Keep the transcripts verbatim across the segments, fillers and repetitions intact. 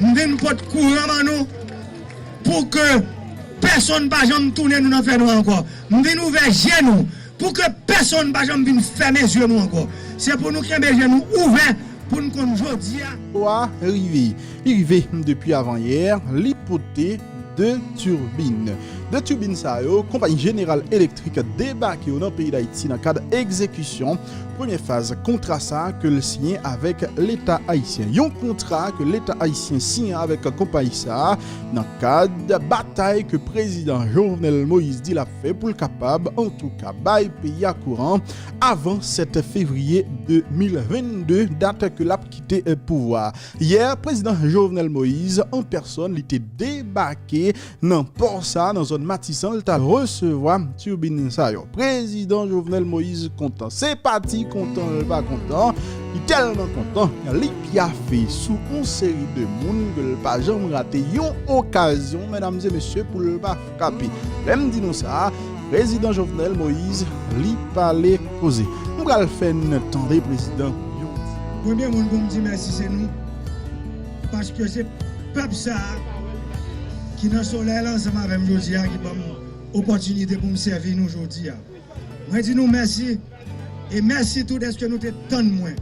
M vin pot kouran ban nou pou ke pèsonn pa janm tounen nou nan fènwa ankò. M vin ouvè je nou pou ke pèsonn pa janm vin fèmen zye nou ankò. Se pou nou kenbe je nou ouvè pou n konn jodi a. Wa rive. Li rive depi avanyè, li pote de tirbin. De tirbin sa yo, konpayi Jeneral Elektrik debake yo nan peyi Dayiti nan kad egzekisyon premyè faz kontra sa ke l siyen avèk Leta ayisyen. Yon kontra ke Leta ayisyen siyen avèk konpayi sa nan kad batay ke prezidan Jovenel Moïse di l ap fè pou l kapab, antouka, bay peyi a kouran avan sèt fevriye de mil vennde, dat ke l ap kite, eh, pouvwa. Yè, prezidan Jovenel Moïse, an pèsòn, li te debake nan pò sa, nan zòn Matisan, l t al resevwa tirbin sa yo. Prezidan Jovenel Moïse kontan. Se pa ti kontan l pa kontan. Li tèlman kontan, li pyafe sou yon seri de moun ke l pa janm rate yon okazyon, medam e mesye, pou l pa frape. Lè m di nou sa, prezidan Jovenel Moïse, li pale koze. M pral fè n tande prezidan yon ti. Premye moun pou m di mèsi se nou, paske se pèp sa a ki nan solèy la ansanm avè m jodi a ki ban m opòtinite pou m sèvi nou jodi a. Mwen di nou mèsi, e mèsi tou dèske nou te tann mwen.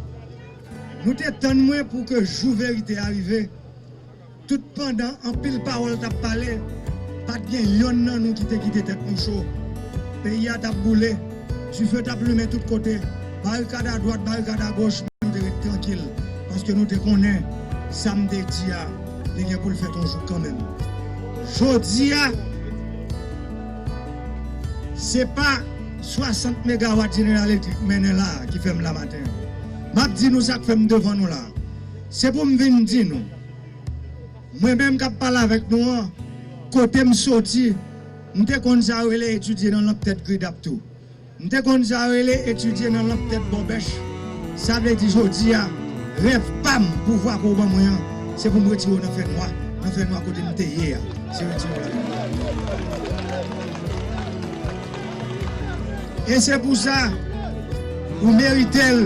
Nou te tann mwen pou ke jou verite a rive. Tout pandan anpil pawòl t ap pale, pa t gen yonn nan nou ki te kite tèt nou cho. Peyi a t ap boule, dife t ap limen tout kote, barikad adwat, barikad agoch, men nou te ret trankil, paske nou te konnen sa m te di a, li gen pou l fèt yon jou kanmenm. Jodi a, se pa swasant megawat Jeneral Elektrik mennen la a ki fè m la maten an. M ap di nou sa k fè m devan nou la a. Se pou m vin di nou, mwen menm k ap pale avèk nou an, kote m soti, m te konn sa yo rele etidye nan lanp tèt gridap tou. M te konn sa yo rele etidye nan lanp tèt bòbèch. Sa vle di jodi a, rèv pa m, pouvwa ke w ban mwen an, se pou m retire w nan fènwa, nan fènwa kote m te ye a. Se retire w la. E se pou sa, ou merite l.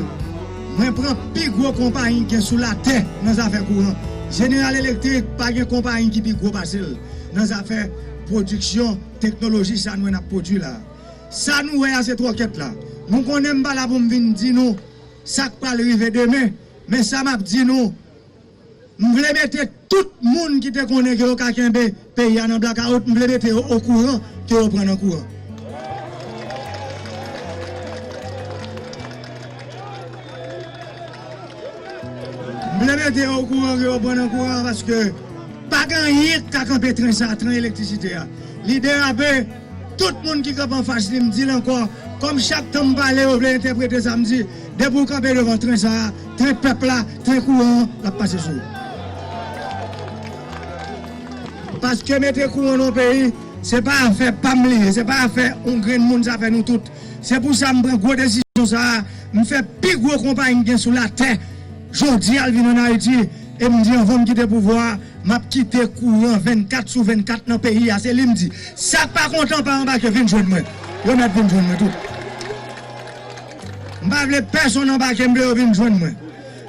Mwen pran pi gwo konpayi k gen sou latè nan zafè kouran. Jeneral Elektrik pa gen konpayi ki pi gwo pase l nan zafè pwodiksyon teknoloji sa nou wè n ap pwodui la. Sa nou wè a se twòkèt la. Nou konnen m pa la pou m vin di nou sa k pral rive demen, men sa m ap di nou, m vle mete tout moun ki te konnen ke yo ka kenbe peyi a nan blakawout, m vle mete yo okouran ke yo pran nan kouran. M vle mete yo okouran ke yo pran nan kouran paske pa gen anyen ki ka kanpe tren sa, tren elektrisite a. Li derape, tout moun ki kanpe anfas li, m di l ankò, kòm chak tan m pale, yo vle entèprete sa m di, depi w kanpe devan tren sa a, tren pèp la, tren kouran an, l ap pase sou ou. Paske mete kouran nan yon peyi, se pa afè pa m li ye, se pa afè yon grenn moun, se afè nou tout. Se pou sa m pran gwo desizyon sa a, m fè pi gwo konpayi m gen sou latè. Jodi a l vin ann Ayiti, e m di anvan m kite pouvwa a, m ap kite kouran vennkat sou vennkat nan peyi a. Se li m di. Sa k pa kontan pa anbake vin jwenn mwen. Yo mèt vin jwenn mwen tou. M pa vle pèsonn anbake m, m vle yo vin jwenn mwen.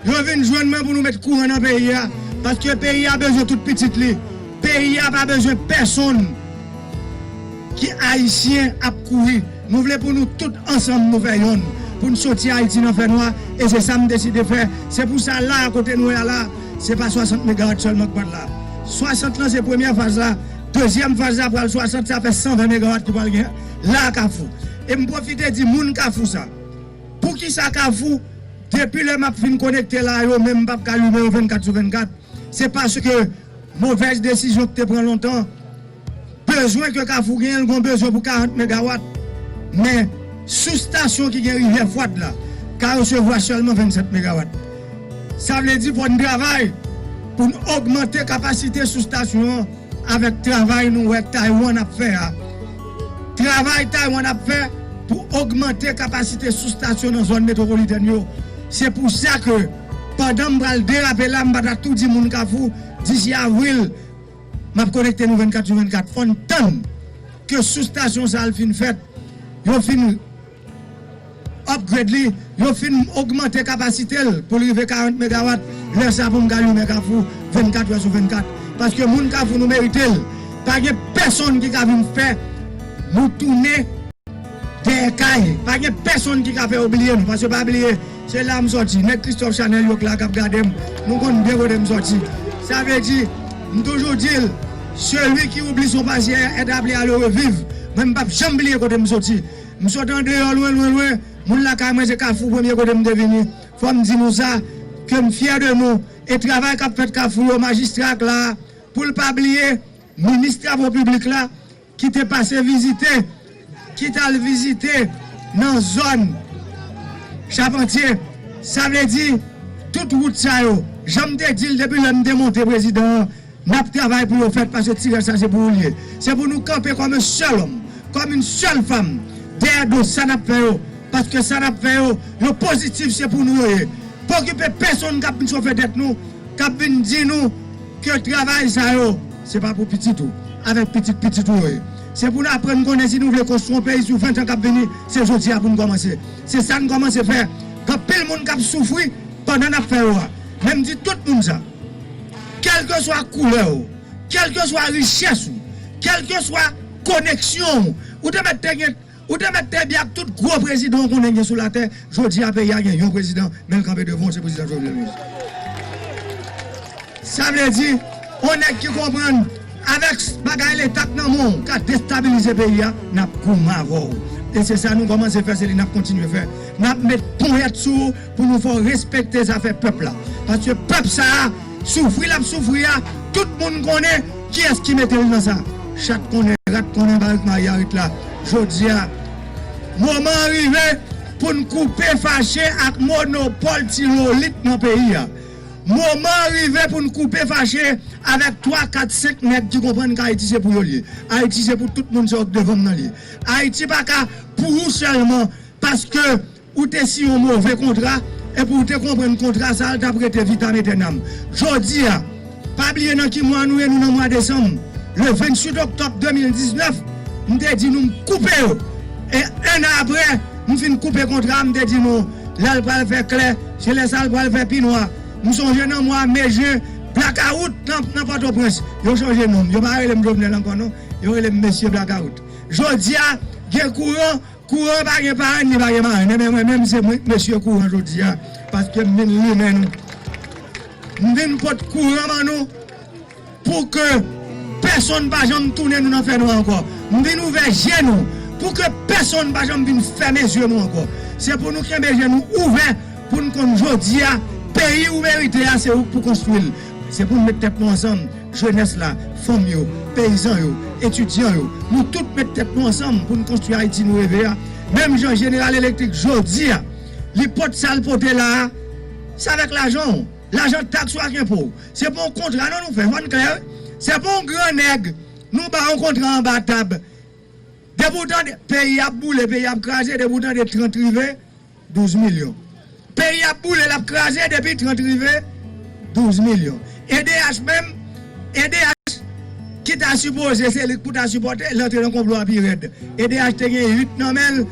Yo vin jwenn mwen pou nou met kouran nan peyi a, paske peyi a bezwen tout pitit li. Peyi a pa bezwen pèsonn ki ayisyen ap kouri. Nou vle pou nou tout ansanm nou fè yonn, pou n soti Ayiti nan fènwa, e se sa m deside fè. Se pou sa la a kote nou ye a la, se pa swasant megawat sèlman k pral la. Swasant lan se premyè faz la, dezyèm faz la pral swasant, sa fè san ven megawat ki pral gen la a Kafou. E m pwofite di moun Kafou sa, poukisa Kafou, depi lè m ap fin konekte la a, yo menm p ap ka limen yo vennkat sou vennkat? Se paske movèz desizyon ki te pran lontan. Bezwen ke Kafou genyen, l gen bezwen pou karant megawat. Men, soustasyon ki gen Rivyè Fwad la ka resevwa sèlman vennsèt megawat. Sa vle di fò n travay pou n ogmante kapasite soustasyon an avèk travay nou wè Taiwan ap fè a. Travay Taiwan ap fè pou ogmante kapasite soustasyon nan zòn metwopolitèn yo. Se pou sa ke, pandan m pral derape la, m pa ta tou di moun Kafou, disi avril, m ap konekte nou vennkat sou vennkat. Fò n tann ke soustasyon sa a l fin fèt, yo fin upgrade li, yo fin ogmante kapasite l pou l rive karant megawat. lè sa pou m ka limen Kafou vennkat è sou vennkat. Paske moun Kafou nou merite l. Pa gen pèsonn ki ka vin fè nou tounen dèyè kay. Pa gen pèsonn ki ka fè yo bliye nou. Paske pa bliye, se la m sòti. Nèg Christophe Chanel yo k la k ap gade m. Nou konn byen kote m sòti. Sa vle di, m toujou di l, celui qui oublie son passé est appelé à le revivre. Mwen, m p ap janm bliye kote m sòti. M sot andeyò lwen, lwen, lwen. Moun lakay mwen se Kafou premye kote m te vini. Fò m di nou sa, ke m fyè de nou. E travay k ap fèt Kafou yo, majistra k la, pou l pa bliye, minis travo piblik la, ki te pase vizite, ki t al vizite nan zòn Chapantye. Sa vle di, tout wout sa yo, jan m te di l depi lè m te monte prezidan an, n ap travay pou yo fèt, paske ti rès sa se pou ou l ye. Se pou nou kanpe kòm yon sèl òm, kòm yon sèl fanm, dèyè do sa n ap fè yo, paske sa n ap fè yo, yo pozitif, se pou nou yo ye. Pa okipe pèsonn k ap vin chofe tèt nou, k ap vin di nou ke travay sa yo, se pa pou pitit ou, avèk pitit pitit ou yo ye. Se pou n aprann konnen si nou vle konstwi yon peyi sou ven tan k ap vini, se jodi a pou n kòmanse. Se sa n kòmanse fè. Gen anpil moun k ap soufri pandan n ap fè yo a. Men m di tout moun sa, kèlkeswa koulè w, kèlkeswa richès ou, kèlkeswa koneksyon w, ou te mèt te gen, ou te mèt te byen ak tout gwo prezidan w konnen gen sou latè. Jodi a, peyi a gen yon prezidan, men l kanpe devan w, se prezidan Jovenel Moïse. Sa vle di, yon nèg ki konprann, avèk bagay Leta k nan men w, ka destabilize peyi a, n ap goumen avè w. E se sa nou kòmanse fè, se li n ap kontinye fè. N ap met ponyèt sou ou pou nou fè w respekte zafè pèp la. Paske pèp sa a, soufri l ap soufri a, tout moun konnen kiyès ki mete l nan sa. Chat konnen, rat konnen, barik mayi a ret la. Jodi a, moman an rive pou n koupe fache ak monopòl ti lolit nan peyi a. Moman an rive pou n koupe fache avèk twa, kat, senk nèg ki konprann ke Ayiti se pou yo l ye. Ayiti se pou tout moun, se yo k devan m nan l ye. Ayiti pa ka pou ou sèlman paske ou te siyen yon move kontra, epi ou te konprann kontra sa a, l t ap rete vitam etènam. Jodi a, pa bliye nan ki mwa nou ye, nou nan mwa desanm. Le venntuit oktòb de mil diznèf, m te di nou m koupe yo. E en an apre, m fin koupe kontra a, m te di nou, lè l pral fè klè, se lè sa l pral fè pi nwa. M sonje nan mwa me, jen, blakawout nan, nan Pòtoprens. Yo chanje non m. Yo pa rele m Jovenel ankò non. Yo rele m Mesye Blakawout. Jodi a, gen kouran, kouran pa gen parenn, li pa gen marenn. Enben mwen menm se mwen, mesye kouran jodi a, paske m vin limen nou. M vin pot kouran ban nou pou ke pèsonn pa janm tounen nou nan fènwa ankò. M vin ouvè je nou pou ke pèsonn pa janm vin fèmen zye nou ankò. Se pou nou kenbe je nou ouvè pou n konn jodi a, peyi ou merite a, se ou k pou konstwi l. Se pou n met tèt nou ansanm, jenès la, fanm yo, peyizan yo, etidyan yo, nou tout met tèt nou ansanm pou n konstwi Ayiti nou reve a. Menm jan Jeneral Elektrik jodi a, li pot sa l pote la a, se avèk lajan w, lajan taks ou ak enpo w. Se pa yon kontra non nou fè, fò n klè wi. Se pa yon gran nèg nou ba yon kontra anba tab. Depi w tande peyi ap boule, peyi ap kraze, depi w tande trant rive, douz milyon. Peyi ap boule, l ap kraze depi trant rive, douz milyon. E D H menm, E D H ki ta sipoze se li k pou ta sipòte, l antre nan konplo a pi rèd. E D H te gen uit nan men l,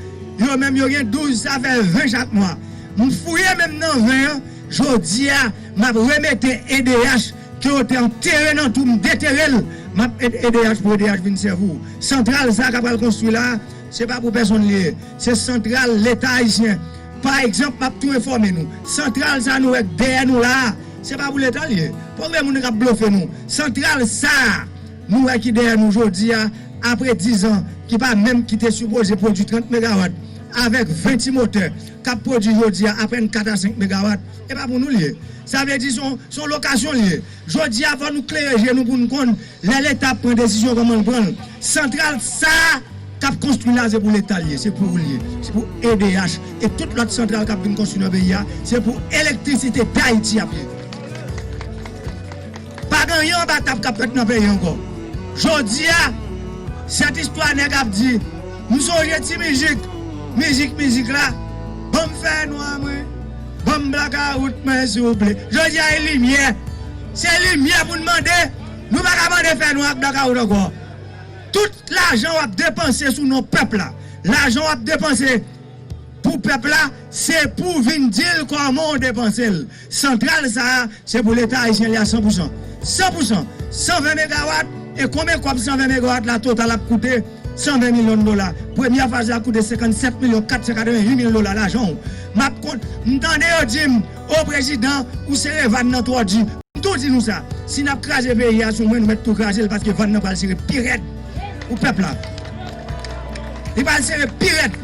yo menm yo gen douz, sa fè ven chak mwa. M fouye menm nan ven an, jodi a, m ap remete E D H ke yo te antere nan twou, m detere l, m ap ede E D H pou E D H vin sèvi w. Santral sa a k ap pral konstwi la a, se pa pou pèsonn li ye. Se santral Leta ayisyen. Pa egzanp, m ap tou enfòme nou. Santral sa a nou wè k dèyè nou la a, se pa pou Leta l ye. Pa gen moun k ap blofe nou. Santral sa a nou wè ki dèyè nou jodi a, apre diz an, ki pa menm, ki te sipoze pwodui trant megawat, avèk ven ti motè, k ap pwodui jodi a apèn kat a senk megawat, e pa pou nou l ye. Sa vle di se yon, se yon lokasyon l ye. Jodi a, fò nou klere je nou pou n konn lè Leta ap pran desizyon kòman l pran l. Santral sa a k ap konstwi la, se pou Leta l ye, se pou ou l ye, se pou E D H. E tout lòt santral k ap vin konstwi nan peyi a, se pou Elektrisite Dayiti ap ye. Pa gen anyen anba tab k ap fèt nan peyi ankò. Jodi a, sèt istwa nèg ap di, m sonje ti mizik, mizik, mizik la, ban m fènwa mwen, ban m blakawout mwen, souple. Jodi a, e limyè. Se limyè pou n mande. Nou pa ka mande fènwa ak blakawout ankò. Tout lajan w ap depanse sou non pèp la, lajan w ap depanse pou pou pèp la, se pou vin di l kòman w depanse l. Santral sa a, se pou Leta ayisyen li a san pou san. San pou san. San ven megawat, e konbyen kòb san ven megawat la total ap koute? San ven milyon dola. Premyè faz la koute senkannsèt milyon kat san katrevenhuit mil dola lajan w. M ap kont, m tande yo di m, o prezidan, ou sere vàn nan twò di. M tou di nou sa, si n ap kraze peyi a sou mwen, nou mèt tou kraze l paske vàn nan pral sere pi rèd pou pèp la. Li pral sere pi rèd.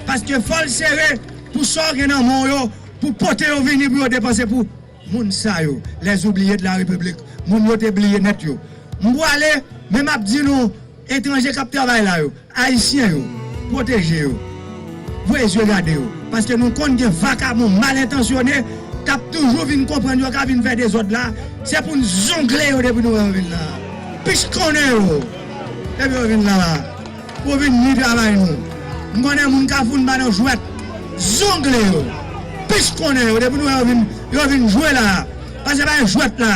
Paske fò l sere pou sa w gen nan men w yo, pou pote yo vini pou yo depanse pou moun sa yo, les oubliés de la République, moun yo te bliye nèt yo. M pwale, men m ap di nou, etranje k ap travay la yo, ayisyen yo, pwoteje yo. Voye zye gade yo. Paske nou konn gen vakabon mal entansyone k ap toujou vin konprann yo ka vin fè dezòd la. Se pou n zongle yo depi nou wè yo vin la. Pich konnen yo depi yo vin la. Pou vin ni travay nou. M konnen moun Kafou n pa nan jwèt. Zongle yo. Pich konnen yo depi nou wè yo vin, yo vin jwe la. Paske pa gen jwèt la.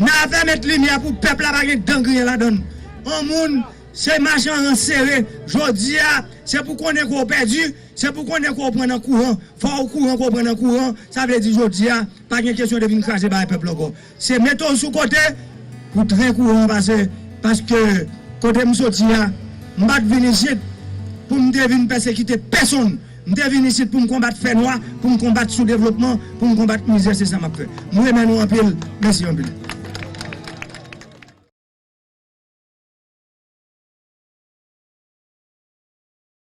Nan afè met limyè pou pèp la pa gen dan griyen ladan l. On moun se machan ran sere. Jodi a, se pou konnen ke w pèdi, se pou konnen ke w pran nan kouran. Fò w kouran ke w pran nan kouran. Sa vle di jodi a, pa gen kesyon de vin kraze bagay pèp la ankò. Se mete w sou kote pou tren kouran an pase. Paske kote m soti a, m pa t vin isit pou m te vin pèsekite pèsonn. M te vin isit pou m konbat fènwa, pou m konbat soudevlopman, pou m konbat mizè, se sa m ap fè. M renmen nou anpil. Mèsi anpil.